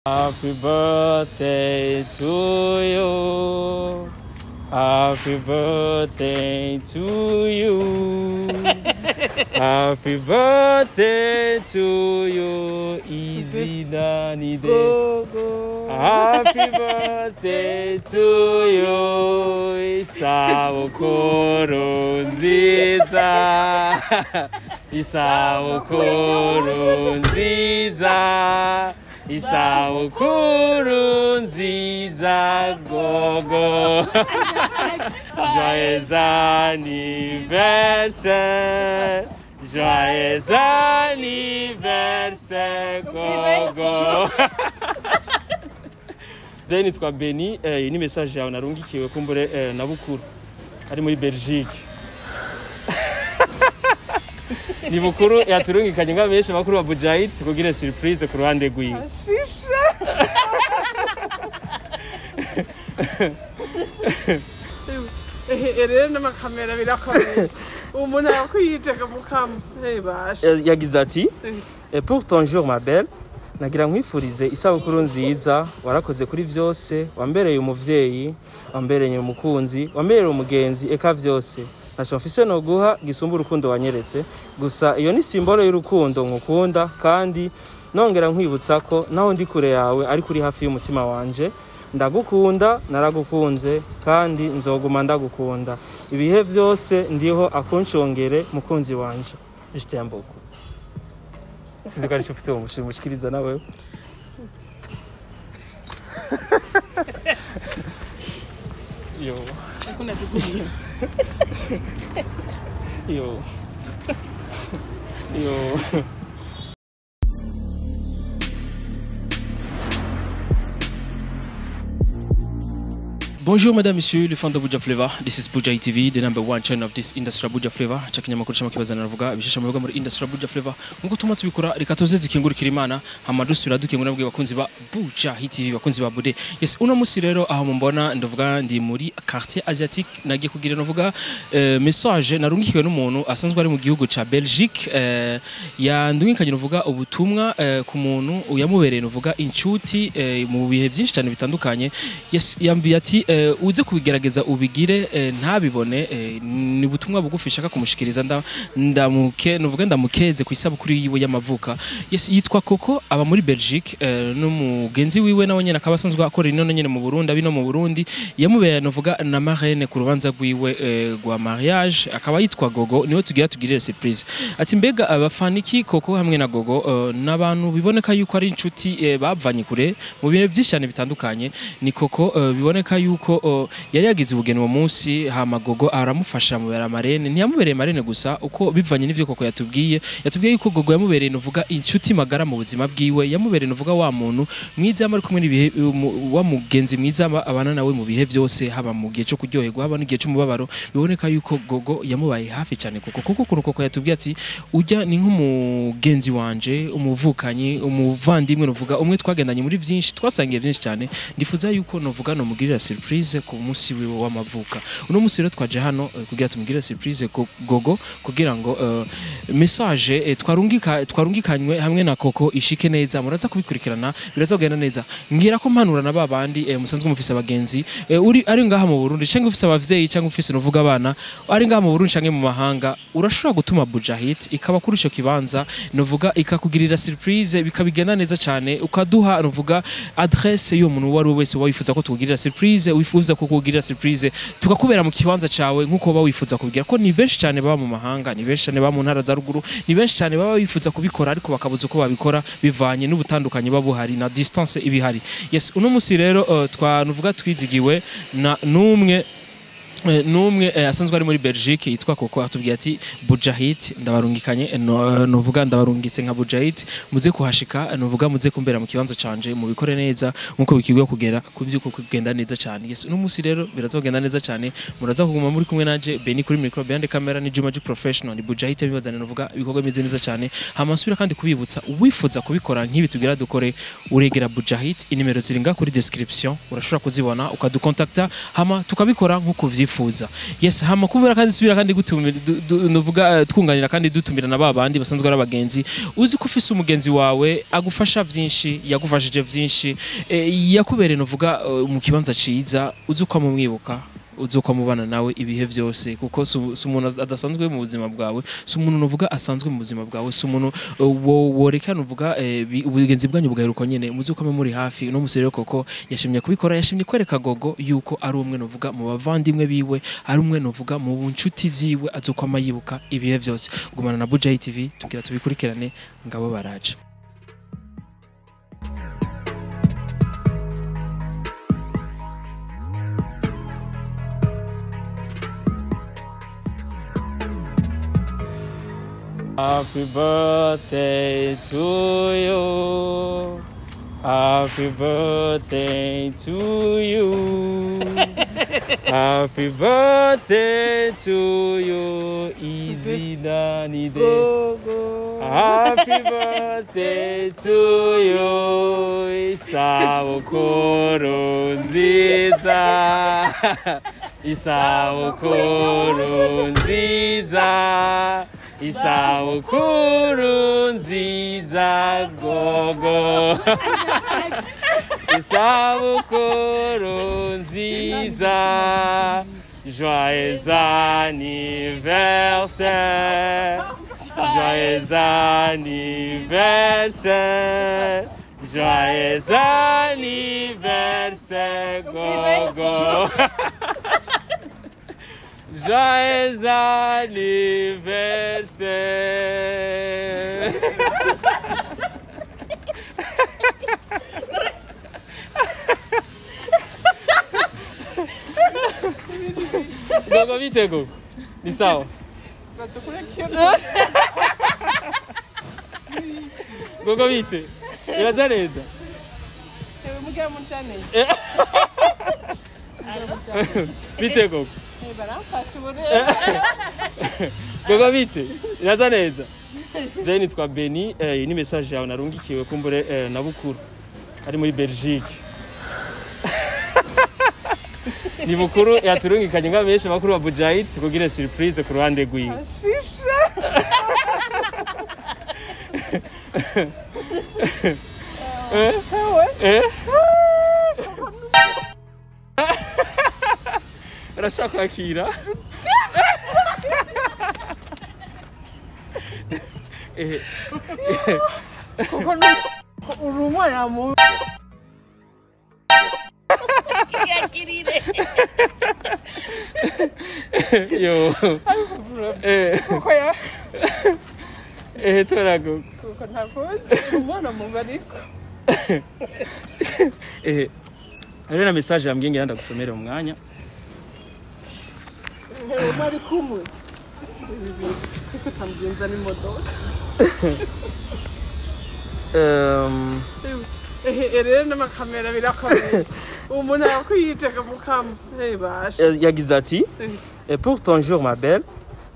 Happy birthday to you. Happy birthday to you. Happy birthday to you. Easy Danny Day. Go, go. Happy birthday to you. Isabukuru nziza. Isabukuru nziza. Isabukuru nziza gogo. Joyeux anniversaire. Joyeux anniversaire gogo. Deni nitwa Beni, iyi ni message yawe narungikiwe kumbure na Bukuru ari muri Belgique. Ni Bukuru yaturungikanye nga benshi bakuru ba Bujahid kugira surprise ku ruhande rwiwe. Ashisha. Rero n'amakamera birakomeye. Umuntu akwiyitega mukama. Basha. Yagize ati "Et pour ton jour ma belle, nagira nkwifurize isabukuru nziza, warakoze kuri vyose, wambereye umuvyeyi, wambereye umukunzi, wambereye umugenzi, eka vyose. Ntaco mfise no guha gisumba urukundo wanyeretse, gusa iyo ni simbolo y'urukundo nkukunda kandi nongera nkwibutsa ko naho ndi kure yawe ariko uri hafi y'umutima wanje. Ndagukunda, naragukunze kandi nzoguma ndagukunda. Ibihe vyose ndiho akunshongere mukunzi wanje. Je t'aime beaucoup." Sinzi ko ari ufise umushikiriza nawe. Yo. Yo. Yo. Bonjour madame, monsieur, le fan de Buja Flavor. This is Buja TV, the number one channel of this industry Buja Flavor. Chakinyamakuru cy'amakibazana navuga ibishasha muvuga muri industry Buja Flavor. Nkuko tuma tubikora reka tuze dukingurikira Imana, hama dusubira dukingura nabwe bakunzi ba Buja TV, bakunzi ba Bude. Yes, uno musi rero aho mumbona ndavuga ndi muri quartier asiatique nagiye kugira navuga message narungikiwe n'umuntu asanzwe ari mu gihugu ca Belgique, yandungikanye navuga ubutumwa ku muntu yamubereye navuga inshuti mu bihe byinshi cyane bitandukanye. Yes, yambiye ati uze kubigerageza ubigire ntabibone, ni ubutumwa bugufi shaka kumushikiriza ndamuke nuvuga ndamukeze ku isabukuru yiwe y'amavuka. Yes, yitwa Koko aba muri Belgique, n'umugenzi wiwe nawe nyene akaba asanzwe akora ino nyene mu Burundi, abino mu Burundi yamubera nuvuga na marraine ku rubanza rwiwe rwa mariage, akaba yitwa Gogo, niwe tugira tugirire surprise. Ati mbega abafaniki Koko hamwe na Gogo n'abantu biboneka yuko ari inshuti bavanye kure mu bintu byinshi cyane bitandukanye. Ni Koko biboneka yuko yari yagize ubugeni uwo munsi, hama Gogo aramufasha mubera marene, ntiyamubereye marene gusa uko bivanye n'ivyo Koko yatubwiye yuko Gogo yamubereye nuvuga inshuti magara mu buzima bwiwe, yamubereye nuvuga wa muntu mwiza ari kumwe n'ibihe wa mugenzi mwiza abana nawe mu bihe byose, haba mu gihe cyo kuryoherwa haba n'igihe cy'umubabaro. Biboneka yuko Gogo yamubaye hafi cyane Koko, kuko ukuntu Koko yatubwiye ati ujya ni nk'umugenzi wanje, umuvukanyi, umuvandimwe nuvuga umwe twagendanye muri byinshi, twasangiye byinshi cyane, ndifuza yuko nuvuga no mugirira surprise ku munsi wiwe w'amavuka. Uno munsi rero twaje hano kugira tumugirire surprise Gogo kugira ngo message twarungikanywe hamwe na Koko ishike neza, muraza kubikurikirana biraza kugenda neza. Ngira ko mpanura na babandi musanzwe mufise abagenzi uri ari ngaha mu Burundi cyangwa ufise abavyeyi cyangwa ufise nuvuga abana ari ngaha mu Burundi cyangwa mu mahanga, urashobora gutuma Bujahid ikaba kuri ico kibanza nuvuga ikakugirira surprise bikabigenda neza cyane, ukaduha nuvuga adresse y'uwo muntu uwo ari we wese wifuza ko tukugirira surprise, wifuza ko kugirira surprise tukakubera mu kibanza cawe nkuko baba wifuza kubigira, ko ni benshi cyane baba mu mahanga, ni benshi cyane baba mu ntara za ruguru, ni benshi cyane baba bifuza kubikora ariko bakabuza uko babikora bivanye n'ubutandukanye babuhari na distance ibihari. Yes, uno musi rero twanuvuga twizigiwe na numwe asanzwe ari muri Belgique yitwa Koko, atubwiye ati Bujahid ndabarungikanye nuvuga ndabarungitse nka Bujahid muze kuhashika nuvuga muze kumbera mu kibanza canje mubikore neza nkuko bikigwa kugera kubyuko kugenda neza cyane. Yes, uno musi rero birazogenda neza cyane, muraza kuguma muri kumwe naje Beni kuri micro behind camera ni Juma Ju professional ni Bujahid bibazana nuvuga ibikorwa bimeze neza cyane. Hamasubira kandi kubibutsa uwifuza kubikora nk'ibi tugira dukore uregera Bujahid, inimero ziringa kuri description urashobora kuzibona ukadukontakta hama tukabikora nkuko vyifuza. uvyifuza. Yes, hama kubera kandi subira kandi gutumira nuvuga twunganira kandi dutumira na babandi basanzwe ari abagenzi. Uzi ko ufise umugenzi wawe agufasha vyinshi, yagufashije vyinshi, yakubereye nuvuga mu kibanza ciza, uzi uko amumwibuka, uzi uko amubana nawe ibihe vyose, kuko si umuntu adasanzwe mu buzima bwawe, si umuntu nuvuga asanzwe mu buzima bwawe, si umuntu woreka nuvuga ubugenzi bwanyu bugaheruka nyene. Muzi uko muri hafi. Uno musi rero koko yashimye kubikora, yashimye kwereka Gogo yuko ari umwe nuvuga mu bavandimwe biwe, ari umwe nuvuga mu nshuti ziwe azokwama yibuka ibihe vyose. Gumana na Buja TV tugira tubikurikirane, ngabo baraje. Happy birthday to you. Happy birthday to you. Happy birthday to you. Easy Danny Day. Gogo. Happy birthday to you. Isabukuru nziza. Isabukuru nziza. Isabukuru nziza Gogo. Isabukuru nziza. Joyeux anniversaire. Joyeux anniversaire. Joyeux anniversaire Gogo. Joyeux anniversaire. Gogo bite Gogo? Ni sawa? Gogo bite? Iraza neza? Bite Gogo? Gogo bite? Iraza neza? Jewe nitwa Beni, iyi ni message yawe narungikiwe kumbure na Bukuru ari muri Belgique. Ni Bukuru yaturungikanye nka benshi bakuru ba Bujahid kugira surprise ku ruhande rwiwe. Shisha. Urashaka kwakira? Kuko uri umwana mubi. Yo. Kuko ya. Tora Gogo. Kuko ntakuzi umwana mubi ariko. Hariho na message yambwiye ngira ndagusomere umwanya. Mwari kumwe. Kuko utamgenza n'imodoka. Rero n'amakamera birakomeye. Umuntu akwiyiteka mukama. Basha. Yagize ati pour ton jour ma belle,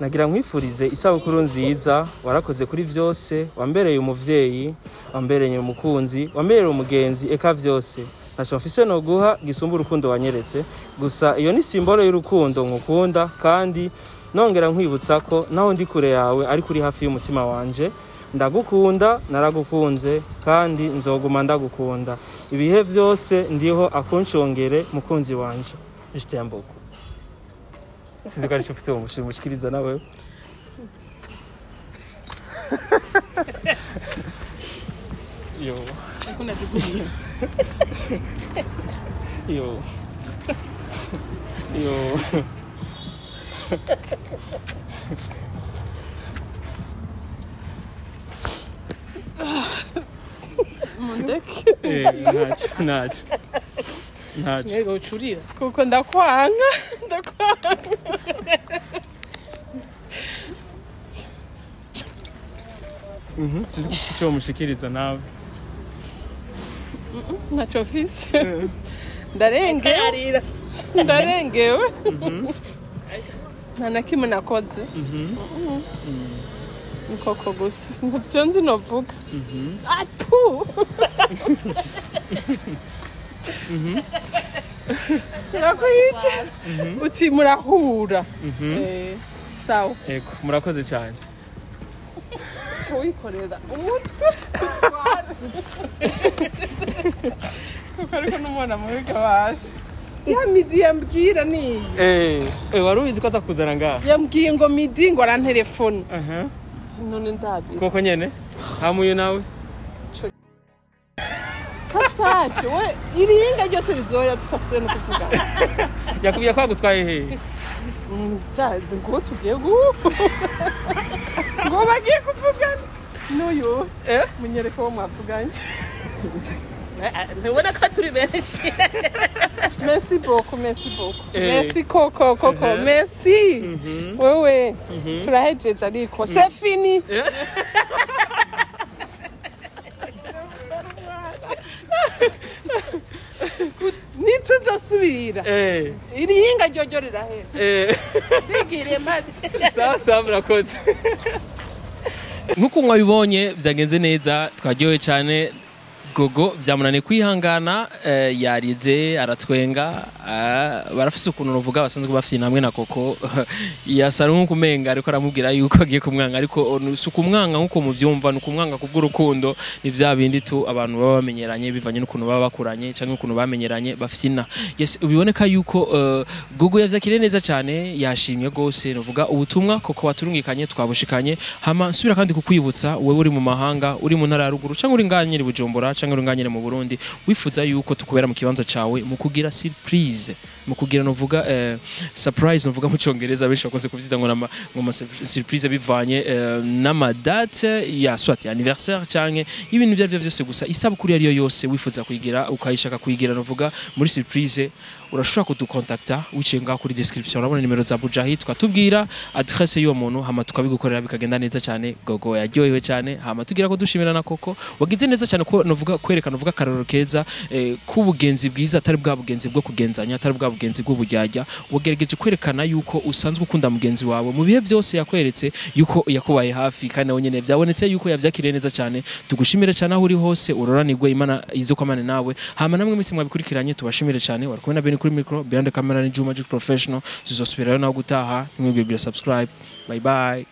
nagira nkwifurize isabukuru nziza, warakoze kuri vyose, wambereye umuvyeyi, wambereye umukunzi, wambereye umugenzi, eka vyose. Ntaco mfise no guha gisumba urukundo wanyeretse, gusa iyo ni simbolo y'urukundo nkukunda, kandi nongera nkwibutsa ko naho ndi kure yawe ariko uri hafi y'umutima wanje. Ndagukunda, naragukunze, kandi nzoguma ndagukunda ibihe vyose, ndiho akunshongere mukunzi wanje. Je t'aime beaucoup. Sinzi ko ari ufise umushikiriza nawe. Yo. Yo. Yo. Mundeke. Ntacyo. Ntacyo. Yego ucurira. Kuko ndakwanga, ndakwanga. Sinzi ko ufise ico womushikiriza nawe. Ntacyo mfise. Ndarengewe. Ndarengewe. Nta na kimwe nakoze. Nikoko gusa. Ntavyo nzi novuga. Atu! Turakwica uti murahura. Sawa. Ego, murakoze cyane. Ca wikorera umutwe utware, kuko ariko n'umwana mubi kabasha ya midi yambwira niyi. Wari ubizi ko aza kuzana ngaha? Yambwiye ngo midi ngo arantelefone. Aha. None ndabira. Koko nyene hamuye nawe. Kacacu we, iringa ryose rizohera tutasubiye no kuvugana. Yakubwiye ko agutwaye hehe? Ndazi ngo tugiye ngo bagiye kuvugana n'uyu. Munyereke wo mwavuganye. Ntubona ko turi benshi? Merci beaucoup, merci beaucoup. Merci koko koko. Merci wewe, turahejeje ariko c'est fini. Nituzosubira. Iringa ryoryo rirahera. Rigiriye maze. Sawa sawa, murakoze. Nk'uko mwabibonye, byagenze neza, twaryohewe cyane. Gogo byamunaniye kwihangana, yarize aratwenga. Barafise ukuntu ruvuga basanzwe bafite intambwe na Koko. Yasa nk'uko umenga ariko aramubwira yuko agiye kumwanga, ariko si ukumwanga nk'uko muvyumva, ni ukumwanga kubw'urukundo. Ni vya bindi tu abantu baba bamenyeranye, bivanye n'ukuntu baba bakuranye cyangwa ukuntu bamenyeranye bafyina. Yes, ubiboneka yuko Gogo yavyakiriye neza cyane, yashimye gose. Nuvuga ubutumwa Koko waturungikanye twabushikanye. Hama nsubira kandi kukwibutsa, wewe uri mu mahanga, uri mu ntara ya ruguru, cyangwa uri ngaha nyene i Bujumbura, cyangwa uri ngaha nyene mu Burundi, wifuza yuko tukubera mu kibanza cawe mu kugira surprise, mu kugira novuga surprise, novuga mu Cyongereza benshi bakoze kuvyita ngo nama ngo ma surprise, bivanye n'ama date ya soit anniversaire canke ibintu ibyo arivyo byose, gusa isabukuru iyo ariyo yose wifuza kuyigira, ukayishaka kuyigira novuga muri surprise, urashobora kudukontakta wiciye ngaho kuri description, urabona nimero za Bujahi, tukatubwira adresse y'uwo muntu, hama tukabigukorera bikagenda neza cyane. Gogo yaryohewe cyane. Hama tugira ko dushimira na Koko wagize neza cyane ko novuga kwerekana novuga akarorero keza k'ubugenzi bwiza, atari bwa bugenzi bwo kugenzanya, atari bwa bugenzi bw'uburyarya. Wagerageje kwerekana yuko usanzwe ukunda mugenzi wawe mu bihe byose, yakweretse yuko yakubaye hafi, kandi nawe nyene byabonetse yuko yavyakiriye neza cyane. Tugushimire cyane aho uri hose, uroranirwe, Imana izo kwamane nawe. Hama namwe mwese mwabikurikiranye tubashimire cyane. Wari kumwe na Ben kuri micro, behind the camera ni Juma Magic Professional. Tuzosubirayo nawe gutaha. Nimwibwira subscribe. Bye bye.